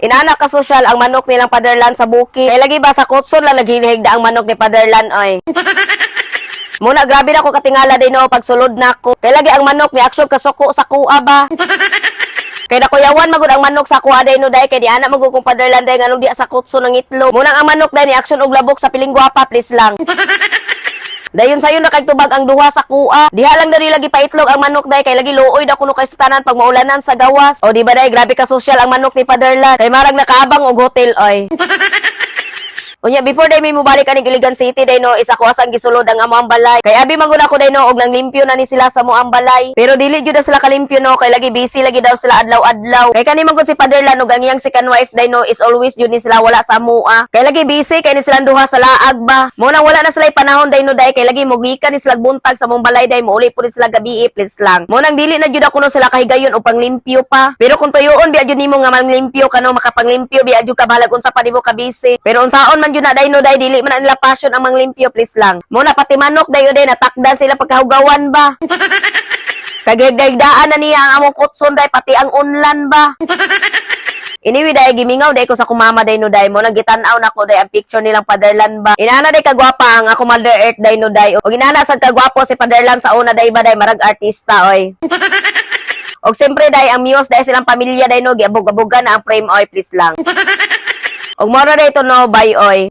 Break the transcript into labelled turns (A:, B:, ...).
A: Inana ka social ang manok nilang Paderlan sa bukid. Kay lagi ba sa kutson lang naghihigda ang manok ni Paderlan oy. Muna grabe na ko katingala din no pagsulod nako. Kay lagi ang manok ni aksyon kasuko sa kuha ba. Kay nakuyawan magud ang manok sa kuha day no day kay di ana magud kung Paderlan day nganong di sa kutso ng itlog. Munang ang manok day ni aksyon og labok sa piling gwapa, please lang. Dayon sayo na kay tubag ang duha sa kuha. Diha lang dali lagi paitlog ang manok day kay lagi luoy da kuno kay sa tanan pag maulanan sa gawas. O di ba day grabe ka social ang manok ni Paderlan. Kay marag nakaabang og hotel oy. Unya before day may mobalik aning Iligan City day no, isa ko asang gisulod ang amo ang balay. Kay abi man gud ako day no og nang limpyo na ni sila sa mo ang balay. Pero dili jud na sila kalimpyo no kay lagi busy lagi daw sila adlaw-adlaw. Kay kani man gud si Paderlan og ang iyang second wife day no is always jud ni sila wala sa amoa. Kay lagi busy kay ni silang duha sa laag ba. Mo nang wala na sila panahon day no day kay lagi mugikan ni sila buntag sa mong balay day mouli pud ni sila gabi, please lang. Mo nang dili na jud ako no sila kahigayon og panglimpyo pa. Pero kung tuyoon biya jud nimo nga manglimpyo ka no, makapanglimpyo biya jud ka bahalag unsa pa nimo ka busy. Pero unsaon man jud na day no day dili man na nila passion ang manglimpyo, please lang. Mo na pati manok dayo day natakdan sila pagkahugawan ba. Kagigdaan na niya ang among kutson day pati ang unlan ba. Anyway, day gimingaw day ko sa kumama day no day mo nang gitan-aw nako day ang picture nilang Paderlan ba. Inana day kagwapa ang ako Mother Earth day no day. Og inana sad kagwapo si Paderlan sa una day ba day marag artista oy. Og siyempre day ang muse day silang pamilya day no giabog-abogan na ang frame oy, please lang. Og moro day to no, bye oy.